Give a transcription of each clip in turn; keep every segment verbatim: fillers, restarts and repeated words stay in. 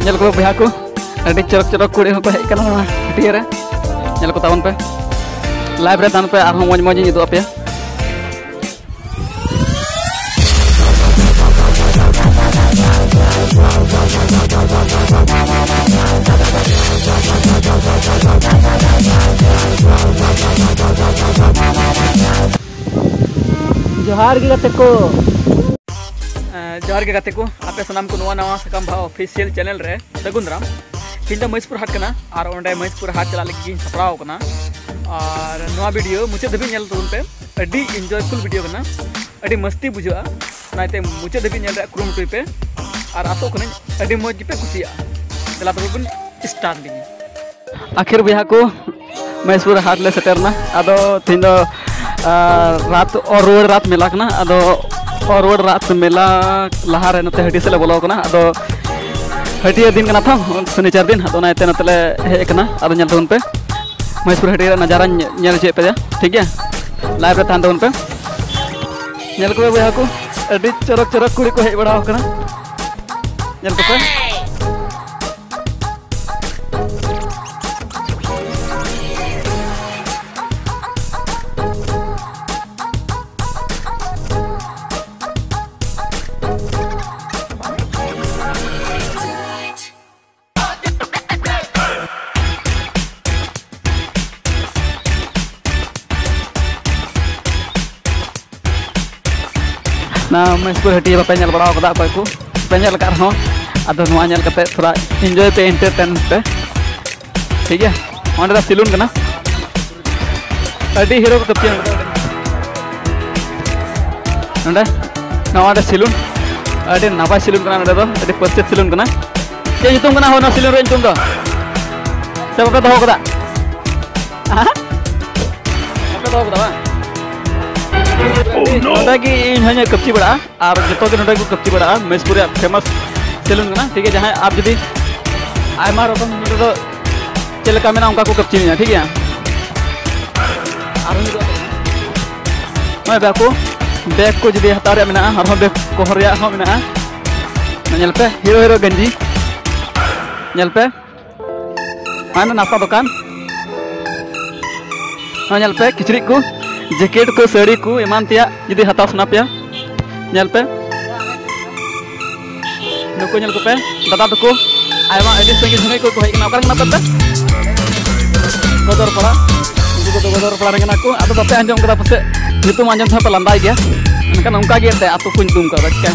ᱧᱮᱞ ᱠᱚ ᱵᱚᱭᱦᱟ ᱠᱚ, ᱟᱹᱰᱤ ᱪᱚᱨᱚᱠ ᱪᱚᱨᱚᱠ ᱠᱩᱲᱤ ᱦᱚᱸᱠᱚ ᱦᱮᱡ ᱟᱠᱟᱱᱟ ᱱᱚᱣᱟ ᱦᱟᱹᱴᱤᱭᱟᱹ ᱨᱮ᱾ ᱧᱮᱞ ᱠᱚ ᱛᱟᱵᱚᱱ ᱯᱮ, ᱞᱟᱭᱤᱵᱷ ᱨᱮ ᱛᱟᱦᱮᱱ ᱯᱮ, ᱟᱨᱦᱚᱸ ᱢᱚᱡᱽ ᱢᱚᱡᱽ ᱤᱧ ᱩᱫᱩᱜ ᱟᱯᱮᱭᱟ᱾ ᱡᱚᱦᱟᱨ ᱜᱮ ᱜᱟᱛᱮ ᱠᱚ᱾ ᱮᱸ, ᱡᱚᱦᱟᱨ ᱜᱮ ᱜᱟᱛᱮ ᱠᱚ, ᱟᱯᱮ ᱥᱟᱱᱟᱢ ᱠᱚ ᱱᱚᱣᱟ ᱱᱟᱣᱟ ᱥᱟᱠᱟᱢ ᱵᱟᱦᱟ ᱚᱯᱷᱤᱥᱤᱭᱟᱞ ᱪᱮᱱᱮᱞ ᱨᱮ ᱥᱟᱹᱜᱩᱱ ᱫᱟᱨᱟᱢ᱾ ᱛᱮᱦᱮᱧ ᱫᱚ ᱢᱚᱦᱮᱥᱯᱩᱨ ᱦᱟᱴ ᱠᱟᱱᱟ ᱟᱨ ᱚᱸᱰᱮ ᱢᱚᱦᱮᱥᱯᱩᱨ ᱦᱟᱴ ᱪᱟᱞᱟᱜ ᱞᱟᱹᱜᱤᱫ ᱜᱤᱧ ᱥᱟᱯᱲᱟᱣ ᱟᱠᱟᱱᱟ᱾ ᱟᱨ ᱱᱚᱣᱟ ᱵᱷᱤᱰᱤᱭᱳ ᱢᱩᱪᱟᱹᱫ ᱫᱷᱟᱹᱵᱤᱡ ᱧᱮᱞ ᱛᱟᱵᱚᱱ ᱯᱮ, ᱟᱹᱰᱤ ᱤᱱᱡᱚᱭᱯᱷᱩᱞ ᱵᱷᱤᱰᱤᱭᱳ ᱠᱟᱱᱟ, ᱟᱹᱰᱤ ᱢᱟᱹᱥᱛᱤ ᱵᱩᱡᱷᱟᱹᱜᱼᱟ᱾ ᱚᱱᱟᱛᱮ ᱢᱩᱪᱟᱹᱫ ᱫᱷᱟᱹᱵᱤᱡ ᱧᱮᱞ ᱨᱮᱭᱟᱜ ᱠᱩᱨᱩᱢᱩᱴᱩᱭ ᱯᱮ ᱟᱨ ᱟᱥᱚᱜ ᱠᱟᱹᱱᱟᱹᱧ ᱟᱹᱰᱤ ᱢᱚᱡᱽ ᱜᱮᱯᱮ ᱠᱩᱥᱤᱭᱟᱜᱼᱟ᱾ ᱫᱮᱞᱟ ᱛᱚᱵᱮ ᱵᱚᱱ ᱥᱴᱟᱨᱴ ᱞᱮᱜᱮ᱾ ᱟᱠᱷᱤᱨ ᱵᱚᱭᱦᱟ ᱠᱚ, ᱢᱚᱦᱮᱥᱯᱩᱨ ᱦᱟᱴ ᱞᱮ ᱥᱮᱴᱮᱨ ᱮᱱᱟ᱾ ᱟᱫᱚ ᱛᱮᱦᱮᱧ ᱫᱚ, ᱟᱨ, ᱨᱟᱛ, ᱚᱨ ᱨᱩᱣᱟᱹᱲ ᱨᱟᱛ ᱢᱮᱞᱟ ᱠᱟᱱᱟ᱾ ᱟᱫᱚ ᱚᱨ ᱨᱩᱣᱟᱹᱲ ᱨᱟᱛ ᱢᱮᱞᱟ ᱞᱟᱦᱟᱨᱮ ᱱᱚᱛᱮ ᱦᱟᱹᱴᱤᱭᱟᱹ ᱥᱮᱫ ᱞᱮ ᱵᱚᱞᱚ ᱟᱠᱟᱱᱟ᱾ ᱟᱫᱚ ᱦᱟᱹᱴᱤᱭᱟᱹ ᱫᱤᱱ ᱠᱟᱱᱟ ᱛᱚ, ᱥᱚᱱᱤᱪᱟᱨ ᱫᱤᱱ, ᱟᱫᱚ ᱚᱱᱟ ᱤᱭᱟᱹᱛᱮ ᱱᱚᱛᱮ ᱞᱮ ᱦᱮᱡ ᱟᱠᱟᱱᱟ᱾ ᱟᱫᱚ ᱧᱮᱞ ᱛᱟᱵᱚᱱ ᱯᱮ, ᱢᱚᱦᱮᱥᱯᱩᱨ ᱦᱟᱹᱴᱤᱭᱟᱹ ᱨᱮᱭᱟᱜ ᱱᱟᱡᱟᱨᱟᱧ ᱧᱮᱞ ᱦᱚᱪᱚᱭᱮᱫ ᱯᱮᱭᱟ, ᱴᱷᱤᱠ ᱜᱮᱭᱟ? ᱞᱟᱭᱤᱵᱷ ᱨᱮ ᱛᱟᱦᱮᱱ ᱛᱟᱵᱚᱱ ᱯᱮ᱾ ᱧᱮᱞ ᱠᱚᱯᱮ ᱵᱚᱭᱦᱟ ᱠᱚ, ᱟᱹᱰᱤ ᱪᱚᱨᱚᱠ ᱪᱚᱨᱚᱠ ᱠᱩᱲᱤ ᱠᱚ ᱦᱮᱡ ᱵᱟᱲᱟ ᱟᱠᱟᱱᱟ᱾ ᱧᱮᱞ ᱠᱚᱯᱮ᱾ ᱱᱚᱣᱟ ᱢᱚᱦᱮᱥᱯᱩᱨ ᱦᱟᱹᱴᱤᱭᱟᱹ ᱵᱟᱯᱮ ᱧᱮᱞ ᱵᱟᱲᱟ ᱟᱠᱟᱫᱟ ᱚᱠᱚᱭ ᱠᱚ, ᱯᱮ ᱧᱮᱞ ᱟᱠᱟᱫ ᱨᱮᱦᱚᱸ, ᱟᱫᱚ ᱱᱚᱣᱟ ᱧᱮᱞ ᱠᱟᱛᱮ ᱛᱷᱚᱲᱟ ᱤᱱᱡᱚᱭ ᱯᱮ, ᱮᱱᱴᱟᱨᱴᱮᱱ ᱯᱮ, ᱴᱷᱤᱠ ᱜᱮᱭᱟ? ᱚᱸᱰᱮ ᱫᱚ ᱥᱮᱞᱩᱱ ᱠᱟᱱᱟ, ᱟᱹᱰᱤ ᱦᱤᱨᱳ ᱠᱚ ᱠᱟᱹᱯᱤᱭᱟ ᱱᱚᱸᱰᱮ᱾ ᱱᱚᱣᱟ ᱚᱸᱰᱮ ᱥᱮᱞᱩᱱ, ᱟᱹᱰᱤ ᱱᱟᱯᱟᱭ ᱥᱮᱞᱩᱱ ᱠᱟᱱᱟ ᱱᱚᱸᱰᱮ ᱫᱚ, ᱟᱹᱰᱤ ᱯᱟᱹᱨᱪᱟᱹᱛ ᱥᱮᱞᱩᱱ ᱠᱟᱱᱟ᱾ ᱪᱮᱫ ᱧᱩᱛᱩᱢ ᱠᱟᱱᱟ ᱦᱳ ᱱᱚᱣᱟ ᱥᱮᱞᱩᱱ ᱨᱮᱭᱟᱜ ᱧᱩᱛᱩᱢ ᱫᱚ? ᱥᱮ ᱵᱟᱯᱮ ᱫᱚᱦᱚ ᱠᱟᱫᱟ? ᱟᱦᱟ? ᱵᱟᱯᱮ ᱫᱚᱦᱚ ᱠᱟᱫᱟ ᱵᱟᱝ? ᱱᱚᱸᱰᱮ ᱜᱮ ᱤᱧ ᱦᱚᱸᱧ ᱠᱟᱹᱯᱪᱤ ᱵᱟᱲᱟᱜᱼᱟ᱾ ᱟᱨ ᱡᱚᱛᱚ ᱜᱮ ᱱᱚᱰᱮ ᱠᱚ ᱠᱟᱹᱯᱪᱤ ᱵᱟᱲᱟᱜᱼᱟ᱾ ᱢᱚᱦᱮᱥᱯᱩᱨ ᱨᱮᱭᱟᱜ ᱯᱷᱮᱢᱟᱥ ᱥᱮᱞᱩᱱ ᱠᱟᱱᱟ, ᱴᱷᱤᱠ ᱜᱮᱭᱟ? ᱡᱟᱦᱟᱸᱭ ᱟᱨ ᱡᱩᱫᱤ ᱟᱭᱢᱟ ᱨᱚᱠᱚᱢ ᱱᱚᱰᱮ ᱫᱚ ᱪᱮᱫ ᱞᱮᱠᱟ ᱢᱮᱱᱟᱜᱼᱟ, ᱚᱱᱠᱟ ᱠᱚ ᱠᱟᱹᱯᱪᱤ ᱢᱮᱭᱟ, ᱴᱷᱤᱠ ᱜᱮᱭᱟ? ᱟᱨᱦᱚᱸ ᱱᱤᱛᱚᱜ ᱱᱚᱜᱼᱚᱭ ᱵᱮᱜᱽ ᱠᱚ, ᱵᱮᱜᱽ ᱠᱚ ᱡᱩᱫᱤ ᱦᱟᱛᱟᱣ ᱨᱮᱭᱟᱜ ᱢᱮᱱᱟᱜᱼᱟ, ᱟᱨᱦᱚᱸ ᱵᱮᱜᱽ ᱠᱚ ᱦᱚᱨᱚᱜ ᱨᱮᱭᱟᱜ ᱦᱚᱸ ᱢᱮᱱᱟᱜᱼᱟ᱾ ᱧᱮᱞ ᱯᱮ, ᱦᱤᱨᱳ ᱦᱤᱨᱳ ᱜᱮᱧᱡᱤ᱾ ᱧᱮᱞ ᱯᱮ, ᱦᱟᱱᱟ ᱱᱟᱥᱛᱟ ᱫᱚᱠᱟᱱ᱾ ᱦᱚᱸ, ᱧᱮᱞ ᱯᱮ, ᱠᱤᱪᱨᱤᱡ ᱠᱚ, ᱡᱮᱠᱮᱴ ᱠᱚ, ᱥᱟᱹᱲᱤ ᱠᱚ, ᱮᱢᱟᱱ ᱛᱮᱭᱟᱜ ᱡᱩᱫᱤ ᱦᱟᱛᱟᱣ ᱥᱟᱱᱟ ᱯᱮᱭᱟ, ᱧᱮᱞ ᱯᱮ᱾ ᱱᱩᱠᱩ ᱧᱮᱞ ᱠᱚᱯᱮ, ᱫᱟᱫᱟ ᱛᱟᱠᱚ ᱟᱭᱢᱟ ᱟᱹᱰᱤ ᱥᱟᱺᱜᱤᱧ ᱥᱟᱺᱜᱤᱧ ᱠᱚ ᱦᱮᱡ ᱠᱟᱱᱟ᱾ ᱚᱠᱟ ᱨᱮᱱ ᱠᱟᱱᱟ ᱯᱮ ᱟᱯᱮ? ᱜᱚᱫᱚᱨ ᱯᱟᱲᱟ᱾ ᱩᱱᱠᱩ ᱠᱚᱫᱚ ᱜᱚᱫᱚᱨ ᱯᱟᱲᱟ ᱨᱮᱱ ᱠᱟᱱᱟ ᱠᱚ᱾ ᱟᱫᱚ ᱵᱟᱯᱮ ᱟᱸᱡᱚᱢ ᱠᱟᱫᱟ ᱯᱟᱥᱮᱡ, ᱧᱩᱛᱩᱢ ᱟᱸᱡᱚᱢ ᱛᱮᱦᱚᱸ ᱯᱮ ᱞᱟᱸᱫᱟᱭ ᱜᱮᱭᱟ, ᱢᱮᱱᱠᱷᱟᱱ ᱚᱱᱠᱟ ᱜᱮ ᱮᱱᱛᱮ ᱟᱹᱛᱩ ᱠᱚ ᱧᱩᱛᱩᱢ ᱠᱟᱫᱟ᱾ ᱪᱤᱠᱟᱹ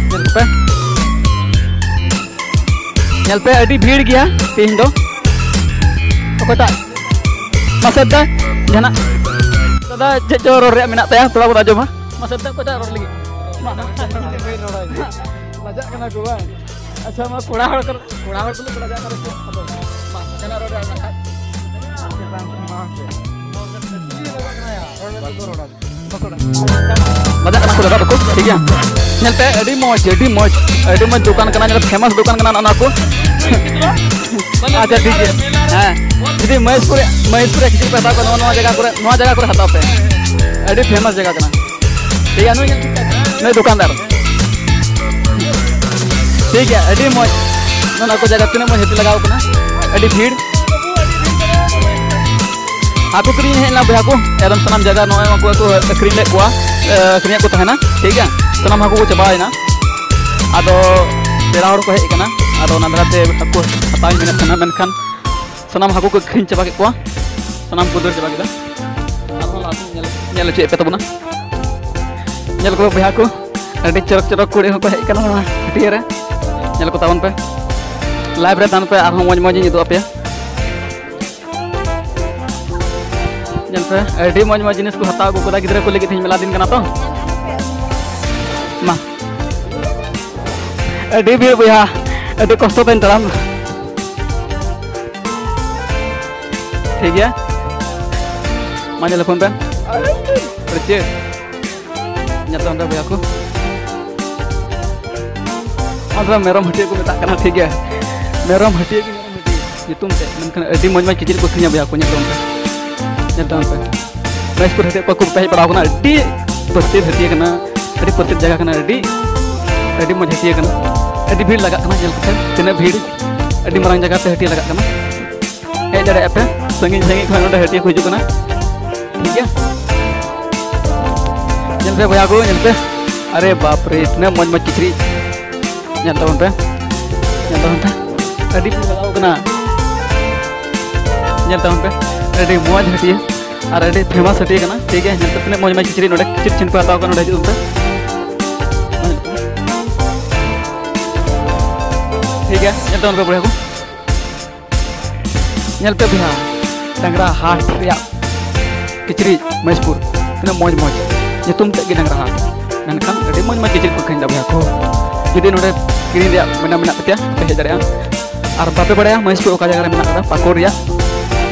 ᱧᱮᱞ ᱠᱚᱯᱮ, ᱧᱮᱞ ᱯᱮ, ᱟᱹᱰᱤ ᱵᱷᱤᱲ ᱜᱮᱭᱟ ᱛᱮᱦᱮᱧ ᱫᱚ᱾ ᱚᱠᱚᱭᱴᱟᱜ ᱢᱟᱥᱮ ᱫᱟ ᱡᱟᱦᱟᱱᱟᱜ ᱫᱟᱫᱟ ᱪᱮᱫ ᱪᱚ ᱨᱚᱲ ᱨᱮᱭᱟᱜ ᱢᱮᱱᱟᱜ ᱛᱟᱭᱟ, ᱛᱷᱚᱲᱟ ᱵᱚᱱ ᱟᱸᱡᱚᱢᱟ᱾ ᱢᱟᱥᱮ ᱫᱟ ᱚᱠᱚᱭᱴᱟᱜ ᱨᱚᱲ ᱞᱟᱹᱜᱤᱫ? ᱢᱟ᱾ ᱞᱟᱡᱟᱜ ᱠᱟᱱᱟ ᱠᱚ ᱵᱟᱝ? ᱟᱪᱪᱷᱟ, ᱢᱟ ᱠᱚᱲᱟ ᱦᱚᱲ ᱠᱚ, ᱠᱚᱲᱟ ᱦᱚᱲ ᱠᱚ ᱞᱟᱡᱟᱜ ᱠᱟᱱᱟ ᱠᱚ᱾ ᱟᱫᱚ ᱢᱟ, ᱡᱟᱦᱟᱱᱟᱜ ᱨᱚᱲ ᱨᱮᱭᱟᱜ ᱢᱮᱱᱟᱜ ᱠᱷᱟᱡ? ᱵᱟᱡᱟᱜ ᱠᱟᱱᱟ ᱠᱚ ᱫᱟᱫᱟ ᱛᱟᱠᱚ, ᱴᱷᱤᱠ ᱜᱮᱭᱟ᱾ ᱧᱮᱞ ᱯᱮ, ᱟᱹᱰᱤ ᱢᱚᱡᱽ, ᱟᱹᱰᱤ ᱢᱚᱡᱽ, ᱟᱹᱰᱤ ᱢᱚᱡᱽ ᱫᱚᱠᱟᱱ ᱠᱟᱱᱟ, ᱧᱮᱞ ᱯᱷᱮᱢᱟᱥ ᱫᱚᱠᱟᱱ ᱠᱟᱱᱟ ᱱᱚᱜᱼᱚ ᱱᱚᱣᱟ ᱠᱚ᱾ ᱟᱪᱪᱷᱟ, ᱴᱷᱤᱠ ᱜᱮᱭᱟ᱾ ᱦᱮᱸ, ᱡᱩᱫᱤ ᱢᱚᱦᱮᱥᱯᱩᱨ, ᱢᱚᱦᱮᱥᱯᱩᱨ ᱨᱮ ᱠᱤᱪᱨᱤᱡ ᱯᱮ ᱦᱟᱛᱟᱣ ᱠᱚᱣᱟ, ᱱᱚᱣᱟ, ᱱᱚᱣᱟ ᱡᱟᱭᱜᱟ ᱠᱚᱨᱮ, ᱱᱚᱣᱟ ᱡᱟᱭᱜᱟ ᱠᱚᱨᱮ ᱦᱟᱛᱟᱣ ᱯᱮ, ᱟᱹᱰᱤ ᱯᱷᱮᱢᱟᱥ ᱡᱟᱭᱜᱟ ᱠᱟᱱᱟ᱾ ᱴᱷᱤᱠ ᱜᱮᱭᱟ, ᱱᱩᱭ ᱧᱮᱞ ᱴᱷᱤᱠ ᱠᱟᱭ ᱯᱮ, ᱱᱩᱭ ᱫᱚᱠᱟᱱᱫᱟᱨ᱾ ᱴᱷᱤᱠ ᱜᱮᱭᱟ, ᱟᱹᱰᱤ ᱢᱚᱡᱽ᱾ ᱱᱚᱣᱟ ᱠᱚ ᱡᱟᱭᱜᱟ ᱛᱤᱱᱟᱹᱜ ᱢᱚᱡᱽ ᱦᱟᱹᱴᱤ ᱞᱟᱜᱟᱣ ᱠᱟᱱᱟ, ᱟᱹᱰᱤ ᱵᱷᱤᱲ᱾ ᱦᱟᱹᱠᱩ ᱠᱤᱨᱤᱧ ᱦᱮᱡ ᱞᱮᱱᱟ ᱵᱚᱭᱦᱟ ᱠᱚ, ᱮᱠᱫᱚᱢ ᱥᱟᱱᱟᱢ ᱡᱟᱭᱜᱟ ᱱᱚᱜᱼᱚᱭ ᱱᱚᱣᱟ ᱠᱚ ᱟᱹᱠᱷᱨᱤᱧ ᱞᱮᱫ ᱠᱚᱣᱟ, ᱮ, ᱟᱹᱠᱷᱨᱤᱧᱮᱫ ᱠᱚ ᱛᱟᱦᱮᱱᱟ, ᱴᱷᱤᱠ ᱜᱮᱭᱟ᱾ ᱥᱟᱱᱟᱢ ᱦᱟᱹᱠᱩ ᱠᱚ ᱪᱟᱵᱟᱭᱮᱱᱟ, ᱟᱫᱚ ᱯᱮᱲᱟ ᱦᱚᱲ ᱠᱚ ᱦᱮᱡ ᱟᱠᱟᱱᱟ, ᱟᱫᱚ ᱚᱱᱟ ᱫᱷᱟᱨᱟᱛᱮ ᱦᱟᱹᱠᱩ ᱦᱟᱛᱟᱣ ᱤᱧ ᱢᱮᱱᱮᱫ ᱛᱟᱦᱮᱱᱟ, ᱢᱮᱱᱠᱷᱟᱱ ᱥᱟᱱᱟᱢ ᱦᱟᱹᱠᱩ ᱠᱚ ᱟᱹᱠᱷᱨᱤᱧ ᱪᱟᱵᱟ ᱠᱮᱫ ᱠᱚᱣᱟ, ᱥᱟᱱᱟᱢ ᱠᱚ ᱫᱟᱹᱲ ᱪᱟᱵᱟ ᱠᱮᱫᱟ᱾ ᱟᱨᱦᱚᱸ ᱞᱟᱦᱟ ᱥᱮᱫ ᱧᱮᱞ, ᱧᱮᱞ ᱦᱚᱪᱚᱭᱮᱫ ᱯᱮ ᱛᱟᱵᱚᱱᱟ, ᱧᱮᱞ ᱠᱚ ᱵᱚᱭᱦᱟ ᱠᱚ, ᱟᱹᱰᱤ ᱪᱚᱨᱚᱠ ᱪᱚᱨᱚᱠ ᱠᱩᱲᱤ ᱦᱚᱸᱠᱚ ᱦᱮᱡ ᱟᱠᱟᱱᱟ ᱱᱚᱣᱟ ᱦᱟᱹᱴᱤᱭᱟᱹ ᱨᱮ, ᱧᱮᱞ ᱠᱚ ᱛᱟᱵᱚᱱ ᱯᱮ, ᱞᱟᱭᱤᱵᱷ ᱨᱮ ᱛᱟᱦᱮᱱ ᱯᱮ, ᱟᱨᱦᱚᱸ ᱢᱚᱡᱽ ᱢᱚᱡᱽ ᱤᱧ ᱩᱫᱩᱜ ᱟᱯᱮᱭᱟ᱾ ᱧᱮᱞ ᱯᱮ, ᱟᱹᱰᱤ ᱢᱚᱡᱽ ᱢᱚᱡᱽ ᱡᱤᱱᱤᱥ ᱠᱚ ᱦᱟᱛᱟᱣ ᱟᱹᱜᱩ ᱠᱟᱫᱟ ᱜᱤᱫᱽᱨᱟᱹ ᱠᱚ ᱞᱟᱹᱜᱤᱫ, ᱛᱮᱦᱮᱧ ᱢᱮᱞᱟ ᱫᱤᱱ ᱠᱟᱱᱟ ᱛᱚ᱾ ᱢᱟ, ᱟᱹᱰᱤ ᱵᱷᱤᱲ ᱵᱚᱭᱦᱟ, ᱟᱹᱰᱤ ᱠᱚᱥᱴᱚ ᱛᱮᱧ ᱛᱟᱲᱟᱢ᱾ ᱴᱷᱤᱠ ᱜᱮᱭᱟ, ᱢᱟ ᱧᱮᱞ ᱯᱷᱳᱱ ᱯᱮ᱾ ᱟᱹᱰᱤ ᱪᱮᱫ? ᱧᱮᱞ ᱛᱟᱵᱚᱱ ᱯᱮ ᱵᱚᱭᱦᱟ ᱠᱚ᱾ ᱟᱫᱚ ᱢᱮᱨᱚᱢ ᱦᱟᱹᱴᱤᱭᱟᱹ ᱠᱚ ᱢᱮᱛᱟᱜ ᱠᱟᱱᱟ, ᱴᱷᱤᱠ ᱜᱮᱭᱟ, ᱢᱮᱨᱚᱢ ᱦᱟᱹᱴᱤᱭᱟᱹ ᱜᱮ, ᱢᱮᱨᱚᱢ ᱦᱟᱹᱴᱤᱭᱟᱹ ᱧᱩᱛᱩᱢ ᱛᱮ, ᱢᱮᱱᱠᱷᱟᱱ ᱟᱹᱰᱤ ᱢᱚᱡᱽ ᱢᱚᱡᱽ ᱠᱤᱪᱨᱤᱡ ᱠᱚ ᱟᱹᱠᱷᱨᱤᱧᱟ ᱵᱚᱭᱦᱟ ᱠᱚ, ᱧᱮᱞ ᱛᱟᱵᱚᱱ ᱯᱮ, ᱧᱮᱞ ᱛᱟᱵᱚᱱ ᱯᱮ᱾ ᱢᱚᱦᱮᱥᱯᱩᱨ ᱦᱟᱹᱴᱤᱭᱟᱹ ᱠᱚ ᱯᱮ ᱦᱮᱡ ᱵᱟᱲᱟᱣ ᱠᱟᱱᱟ, ᱟᱹᱰᱤ ᱯᱟᱹᱨᱥᱤ ᱦᱟᱹᱴᱤᱭᱟᱹ ᱠᱟᱱᱟ, ᱟᱹᱰᱤ ᱯᱟᱹᱨᱥᱤ ᱡᱟᱭᱜᱟ ᱠᱟᱱᱟ, ᱟᱹᱰᱤ, ᱟᱹᱰᱤ ᱢᱚᱡᱽ ᱦᱟᱹᱴᱤᱭᱟᱹ ᱠᱟᱱᱟ᱾ ᱟᱹᱰᱤ ᱵᱷᱤᱲ ᱞᱟᱜᱟᱜ ᱠᱟᱱᱟ, ᱧᱮᱞ ᱠᱚᱯᱮ ᱛᱤᱱᱟᱹᱜ ᱵᱷᱤᱲ, ᱟᱹᱰᱤ ᱢᱟᱨᱟᱝ ᱡᱟᱭᱜᱟ ᱛᱮ ᱦᱟᱹᱴᱤᱭᱟᱹ ᱞᱟᱜᱟᱜ ᱠᱟᱱᱟ᱾ ᱦᱮᱡ ᱫᱟᱲᱮᱭᱟᱜᱼᱟ ᱯᱮ, ᱥᱟᱺᱜᱤᱧ ᱥᱟᱺᱜᱤᱧ ᱠᱷᱚᱱ ᱱᱚᱰᱮ ᱦᱟᱹᱴᱤᱭᱟᱹ ᱠᱚ ᱦᱤᱡᱩᱜ ᱠᱟᱱᱟ, ᱴᱷᱤᱠ ᱜᱮᱭᱟ᱾ ᱧᱮᱞ ᱯᱮ ᱵᱚᱭᱦᱟ ᱠᱚ, ᱧᱮᱞ ᱯᱮ, ᱟᱨᱮ ᱵᱟᱯ ᱨᱮ, ᱛᱤᱱᱟᱹᱜ ᱢᱚᱡᱽ ᱢᱚᱡᱽ ᱠᱤᱪᱨᱤᱡ, ᱧᱮᱞ ᱛᱟᱵᱚᱱ ᱯᱮ, ᱧᱮᱞ ᱛᱟᱵᱚᱱ ᱯᱮ, ᱟᱹᱰᱤ ᱵᱷᱤᱲ ᱞᱟᱜᱟᱣ ᱠᱟᱱᱟ᱾ ᱧᱮᱞ ᱛᱟᱵᱚᱱ ᱯᱮ, ᱟᱹᱰᱤ ᱢᱚᱡᱽ ᱦᱟᱹᱴᱤᱭᱟᱹ ᱟᱨ ᱟᱹᱰᱤ famous ᱦᱟᱹᱴᱤᱭᱟᱹ ᱠᱟᱱᱟ, ᱴᱷᱤᱠ ᱜᱮᱭᱟ᱾ ᱧᱮᱞ ᱯᱮ ᱛᱤᱱᱟᱹᱜ ᱢᱚᱡᱽ ᱢᱚᱡᱽ ᱠᱤᱪᱨᱤᱡ ᱱᱚᱰᱮ ᱠᱤᱪᱨᱤᱡ ᱪᱷᱤᱱ ᱯᱮ ᱦᱟᱛᱟᱣ ᱠᱟᱱᱟ, ᱱᱚᱰᱮ ᱦᱤᱡᱩᱜ ᱯᱮ, ᱴᱷᱤᱠ ᱜᱮᱭᱟ᱾ ᱧᱮᱞ ᱛᱟᱵᱚᱱ ᱯᱮ ᱵᱚᱭᱦᱟ ᱠᱚ, ᱧᱮᱞ ᱯᱮ ᱵᱚᱭᱦᱟ, ᱰᱟᱝᱨᱟ ᱦᱟᱴ ᱨᱮᱭᱟᱜ ᱠᱤᱪᱨᱤᱡ ᱢᱚᱦᱮᱥᱯᱩᱨ, ᱛᱤᱱᱟᱹᱜ ᱢᱚᱡᱽ ᱢᱚᱡᱽ, ᱧᱩᱛᱩᱢ ᱛᱮᱫ ᱜᱮ ᱰᱟᱝᱨᱟ ᱦᱟᱴ, ᱢᱮᱱᱠᱷᱟᱱ ᱟᱹᱰᱤ ᱢᱚᱡᱽ ᱢᱚᱡᱽ ᱠᱤᱪᱨᱤᱡ ᱠᱚ ᱟᱹᱠᱷᱨᱤᱧ ᱮᱫᱟ ᱵᱚᱭᱦᱟ ᱠᱚ᱾ ᱡᱩᱫᱤ ᱱᱚᱰᱮ ᱠᱤᱨᱤᱧ ᱨᱮᱭᱟᱜ ᱢᱮᱱᱟ ᱢᱮᱱᱟᱜ ᱛᱟᱯᱮᱭᱟ, ᱯᱮ ᱦᱮᱡ ᱫᱟᱲᱮᱭᱟᱜᱼᱟ᱾ ᱟᱨ ᱵᱟᱯᱮ ᱵᱟᱲᱟᱭᱟ ᱢᱚᱦᱮᱥᱯᱩᱨ ᱚᱠᱟ ᱡᱟᱭᱜᱟ ᱨᱮ ᱢᱮᱱᱟᱜ ᱠᱟᱫᱟ, ᱯᱟᱹᱠᱩᱲ ᱨᱮᱭᱟᱜ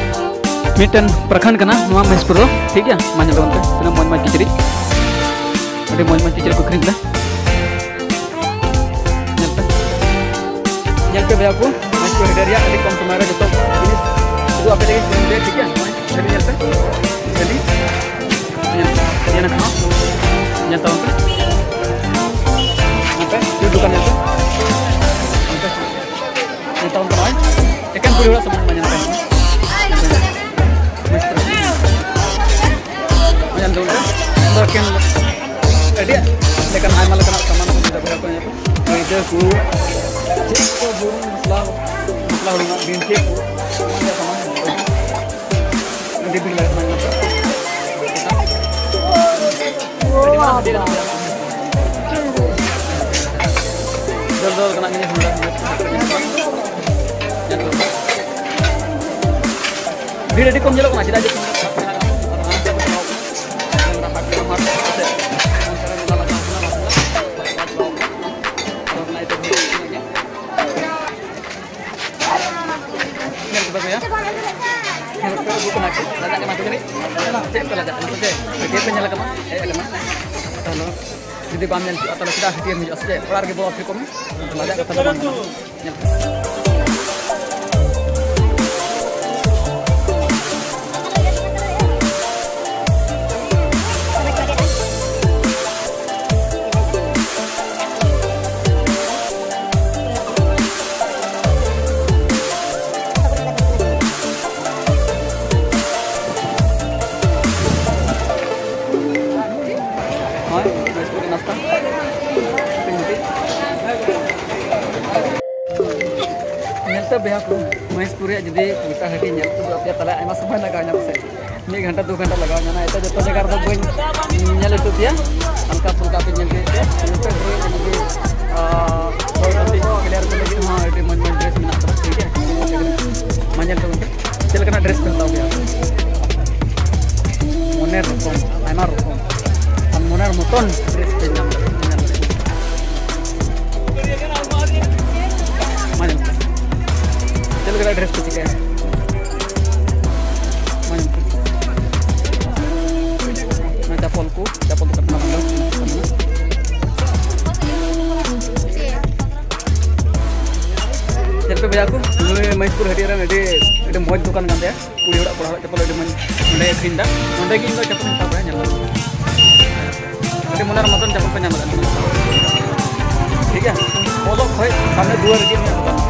ᱢᱤᱫᱴᱮᱱ ᱯᱨᱚᱠᱷᱚᱸᱰ ᱠᱟᱱᱟ ᱱᱚᱣᱟ ᱢᱚᱦᱮᱥᱯᱩᱨ ᱫᱚ, ᱴᱷᱤᱠ ᱜᱮᱭᱟ᱾ ᱢᱟ ᱧᱮᱞ ᱛᱟᱵᱚᱱ ᱯᱮ ᱛᱤᱱᱟᱹᱜ ᱢᱚᱡᱽ ᱢᱚᱡᱽ ᱠᱤᱪᱨᱤᱡ, ᱟᱹᱰᱤ ᱢᱚᱡᱽ ᱢᱚᱡᱽ ᱠᱤᱪᱨᱤᱡ ᱠᱚ ᱟᱹᱠᱷᱨᱤᱧ ᱮᱫᱟ᱾ ᱧᱮᱞ ᱯᱮ, ᱧᱮᱞ ᱯᱮ ᱵᱚᱭᱦᱟ ᱠᱚ, ᱢᱚᱡᱽ ᱠᱚ ᱦᱮᱰᱮᱡ ᱨᱮᱭᱟᱜ ᱟᱹᱰᱤ ᱠᱚᱢ ᱥᱚᱢᱚᱭ ᱨᱮ ᱡᱚᱛᱚ ᱡᱤᱱᱤᱥ ᱩᱫᱩᱜ ᱟᱯᱮ ᱞᱟᱹᱜᱤᱫ ᱯᱮ, ᱴᱷᱤᱠ ᱜᱮᱭᱟ᱾ ᱱᱚᱜᱼᱚᱭ ᱡᱷᱟᱹᱞᱤ ᱧᱮᱞ ᱯᱮ, ᱡᱷᱟᱹᱞᱤ ᱧᱮᱞ, ᱧᱮᱞ ᱟᱠᱟᱱᱟ, ᱧᱮᱞ ᱛᱟᱵᱚᱱ ᱯᱮ, ᱧᱮᱞ ᱯᱮ, ᱥᱩᱨ ᱫᱚᱠᱟᱱ ᱧᱮᱞ ᱯᱮ, ᱧᱮᱞ ᱯᱮ, ᱧᱮᱞ ᱛᱟᱵᱚᱱ ᱯᱮ, ᱱᱚᱜᱼᱚᱭ ᱮᱠᱮᱱ ᱠᱩᱲᱤ ᱦᱚᱲᱟᱜ ᱥᱟᱢᱟᱱ ᱢᱟ ᱧᱮᱞ ᱯᱮ, ᱧᱮᱞ ᱛᱟᱵᱚᱱ ᱯᱮ᱾ ᱧᱮᱞ ᱛᱟᱵᱚᱱ ᱯᱮ᱾ ᱱᱚᱣᱟ ᱫᱚ ᱮᱠᱮᱱ ᱟᱹᱰᱤ ᱞᱮᱠᱟᱱ, ᱟᱭᱢᱟ ᱞᱮᱠᱟᱱᱟᱜ ᱥᱟᱢᱟᱱ ᱠᱚ ᱵᱮᱵᱚᱦᱟᱨ ᱠᱚ ᱧᱟᱢᱟ᱾ ᱜᱤᱫᱽᱨᱟᱹ ᱠᱚ ᱪᱮᱫ ᱠᱚ ᱵᱩᱞᱩᱝ ᱢᱚᱥᱞᱟ, ᱢᱚᱥᱞᱟ ᱦᱩᱲᱩᱝ ᱨᱮᱱᱟᱜ ᱵᱤᱱᱴᱷᱤ ᱠᱚ, ᱮᱢᱟᱱ ᱛᱮᱭᱟᱜ ᱥᱟᱢᱟᱱ ᱠᱚ ᱟᱹᱰᱤ ᱵᱷᱤᱲ ᱞᱟᱜᱟᱜ ᱠᱟᱱᱟ᱾ ᱫᱚᱨ ᱫᱚᱨ ᱠᱟᱱᱟ ᱱᱤᱭᱟᱹ ᱦᱚᱸᱰᱟ᱾ ᱵᱷᱤᱲ ᱟᱹᱰᱤ ᱠᱚᱢ ᱧᱮᱞᱚᱜ ᱠᱟᱱᱟ, ᱪᱮᱫᱟᱜ ᱡᱮ ᱧᱮᱞ ᱠᱮᱫᱟ ᱯᱮ? ᱧᱮᱞ ᱠᱮᱫᱟ ᱯᱮ? ᱞᱟᱡᱟᱜ ᱠᱟᱱᱟ ᱯᱮ ᱡᱟᱹᱱᱤᱡ? ᱪᱮᱫ ᱯᱮ ᱞᱟᱡᱟᱜ ᱠᱟᱱᱟ ᱥᱮ ᱪᱮᱫ? ᱪᱮᱫ ᱯᱮ ᱧᱮᱞ ᱠᱟᱱᱟ? ᱦᱮᱡ ᱠᱟᱱᱟ? ᱛᱟᱦᱞᱮ ᱡᱩᱫᱤ ᱵᱟᱢ ᱧᱮᱞ ᱠᱮᱫᱟ, ᱛᱟᱦᱞᱮ ᱪᱮᱫᱟᱜ ᱦᱟᱹᱴᱤᱭᱟᱹᱢ ᱦᱤᱡᱩᱜᱼᱟ ᱥᱮ ᱪᱮᱫ? ᱚᱲᱟᱜ ᱨᱮᱜᱮ ᱵᱚᱞᱚ ᱛᱷᱤᱨ ᱠᱚᱜ ᱢᱮ᱾ ᱞᱟᱡᱟᱜ ᱠᱟᱛᱷᱟ ᱫᱚ ᱵᱟᱝ ᱠᱟᱱᱟ᱾ ᱧᱮᱞ ᱯᱮ᱾ ᱛᱚ ᱵᱚᱭᱦᱟ ᱠᱚ, ᱢᱚᱦᱮᱥᱯᱩᱨ ᱨᱮᱭᱟᱜ ᱡᱩᱫᱤ ᱜᱚᱴᱟ ᱦᱟᱹᱴᱤᱧ ᱧᱮᱞ ᱩᱫᱩᱜ ᱟᱯᱮᱭᱟ, ᱛᱟᱦᱞᱮ ᱟᱭᱢᱟ ᱥᱚᱢᱚᱭ ᱞᱟᱜᱟᱣ ᱧᱟᱢᱟ ᱥᱮ, ᱢᱤᱫ ᱜᱷᱚᱱᱴᱟ ᱫᱩ ᱜᱷᱚᱱᱴᱟ ᱞᱟᱜᱟᱣ ᱧᱟᱢᱟ᱾ ᱮᱴᱟᱜ ᱡᱚᱛᱚ ᱡᱟᱭᱜᱟ ᱨᱮᱫᱚ ᱵᱟᱹᱧ ᱧᱮᱞ ᱦᱚᱪᱚ ᱯᱮᱭᱟ, ᱦᱟᱞᱠᱟ ᱯᱷᱩᱞᱠᱟ ᱯᱮ ᱧᱮᱞ ᱦᱚᱪᱚᱭᱮᱫ ᱯᱮᱭᱟ᱾ ᱱᱚᱛᱮ ᱠᱚᱨᱮ ᱡᱩᱫᱤ, ᱟᱸ, ᱦᱚᱲ ᱠᱟᱹᱴᱤᱡ clear ᱠᱚ ᱞᱟᱹᱜᱤᱫ ᱦᱚᱸ ᱟᱹᱰᱤ ᱢᱚᱡᱽ ᱢᱚᱡᱽ dress ᱢᱮᱱᱟᱜ ᱠᱟᱫᱟ, ᱴᱷᱤᱠ ᱜᱮᱭᱟ? ᱢᱟ ᱧᱮᱞ ᱛᱟᱵᱚᱱ ᱯᱮ, ᱪᱮᱫ ᱞᱮᱠᱟᱱᱟᱜ dress ᱯᱮ ᱦᱟᱛᱟᱣ ᱠᱮᱭᱟ? ᱢᱚᱱᱮᱨ ᱨᱚᱠᱚᱢ, ᱟᱭᱢᱟ ᱨᱚᱠᱚᱢ, ᱟᱨ ᱢᱚᱱᱮᱨ ᱢᱚᱛᱚᱱ dress ᱯᱮ ᱧᱟᱢ ᱫᱟᱲᱮᱭᱟᱜᱼᱟ᱾ ᱢᱟ ᱧᱮᱞ ᱯᱮ᱾ ᱪᱮᱫ ᱞᱮᱠᱟᱱᱟᱜ dress ᱯᱮ ᱪᱤᱠᱟᱹᱭᱟ? ᱢᱟ ᱧᱮᱞ ᱯᱮ᱾ ᱚᱱᱟ ᱪᱟᱯᱚᱞ ᱠᱚ, ᱪᱟᱯᱚᱞ ᱫᱚᱠᱟᱱ ᱠᱟᱱᱟ ᱵᱟᱝ? ᱪᱮᱫ ᱯᱮ ᱵᱮᱡᱟ ᱠᱚ? ᱱᱩᱭ ᱢᱚᱦᱮᱥᱯᱩᱨ ᱦᱟᱹᱴᱤᱭᱟᱹ ᱨᱮᱱ ᱟᱹᱰᱤ, ᱟᱹᱰᱤ ᱢᱚᱡᱽ ᱫᱚᱠᱟᱱ ᱠᱟᱱ ᱛᱟᱭᱟ᱾ ᱠᱩᱲᱤ ᱦᱚᱲᱟᱜ, ᱠᱚᱲᱟ ᱦᱚᱲᱟᱜ ᱪᱟᱯᱚᱞ ᱟᱹᱰᱤ ᱢᱚᱡᱽ ᱱᱚᱸᱰᱮ ᱟᱹᱠᱷᱨᱤᱧ ᱮᱫᱟ᱾ ᱱᱚᱸᱰᱮ ᱜᱮ ᱤᱧ ᱫᱚ ᱪᱟᱯᱚᱞ ᱤᱧ ᱦᱟᱛᱟᱣ ᱵᱟᱲᱟᱭᱟ, ᱧᱮᱞ ᱢᱮ᱾ ᱟᱹᱰᱤ ᱢᱚᱱᱮᱨ ᱢᱚᱛᱚᱱ ᱪᱟᱯᱚᱞ ᱯᱮ ᱧᱟᱢ ᱮᱫᱟ ᱱᱚᱸᱰᱮ᱾ ᱴᱷᱤᱠ ᱜᱮᱭᱟ, ᱵᱚᱞᱚᱠ ᱠᱷᱚᱡ ᱥᱟᱢᱱᱮ ᱫᱩᱣᱟᱹᱨ ᱨᱮᱜᱮ ᱢᱮᱱᱟᱜ ᱠᱟᱫᱟ᱾